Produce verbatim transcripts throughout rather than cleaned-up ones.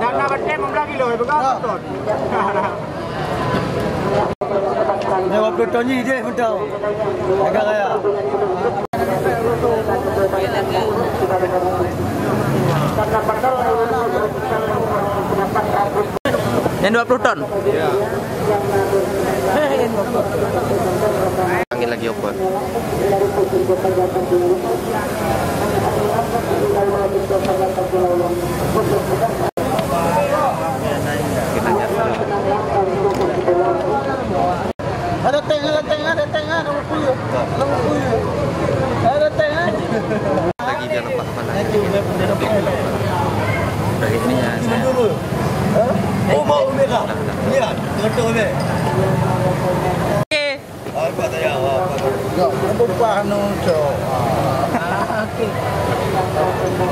Dana batèe lima belas kilo, eh, peugah beutôi. Lima puluh ton jih, jih beutôi. Agak raya. Yang dua puluh ton. Panggil lagi oper. Ada tank, ada tank, ada tank, ada tank, ada tank. Ada tank, eh? Lagi dia nampak mana? Dari ini ya. Oh, bau merah. Lihat, betul deh. Okey. Apa tanya? Apa? Ya, apa pah anu, cok? Ah, okey.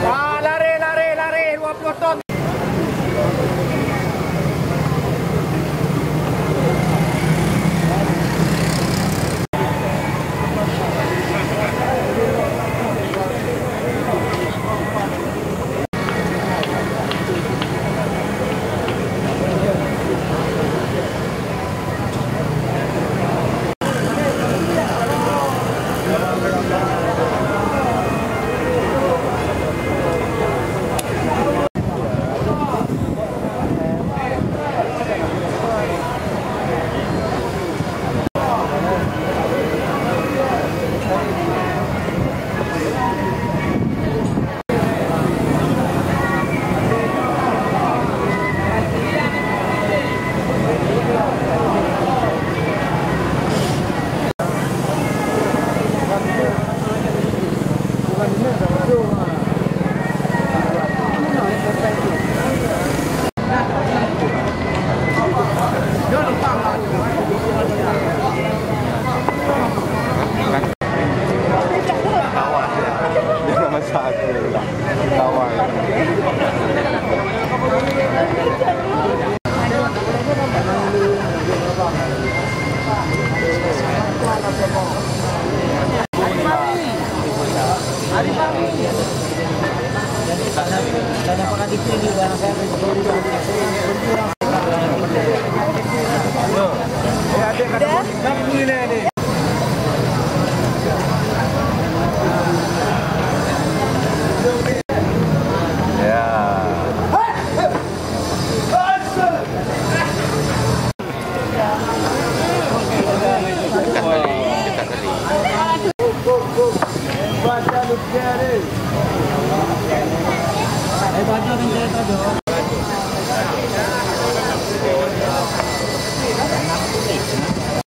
Ah, lari, lari, lari, dua puluh ton. Dia nama satu. Kawan.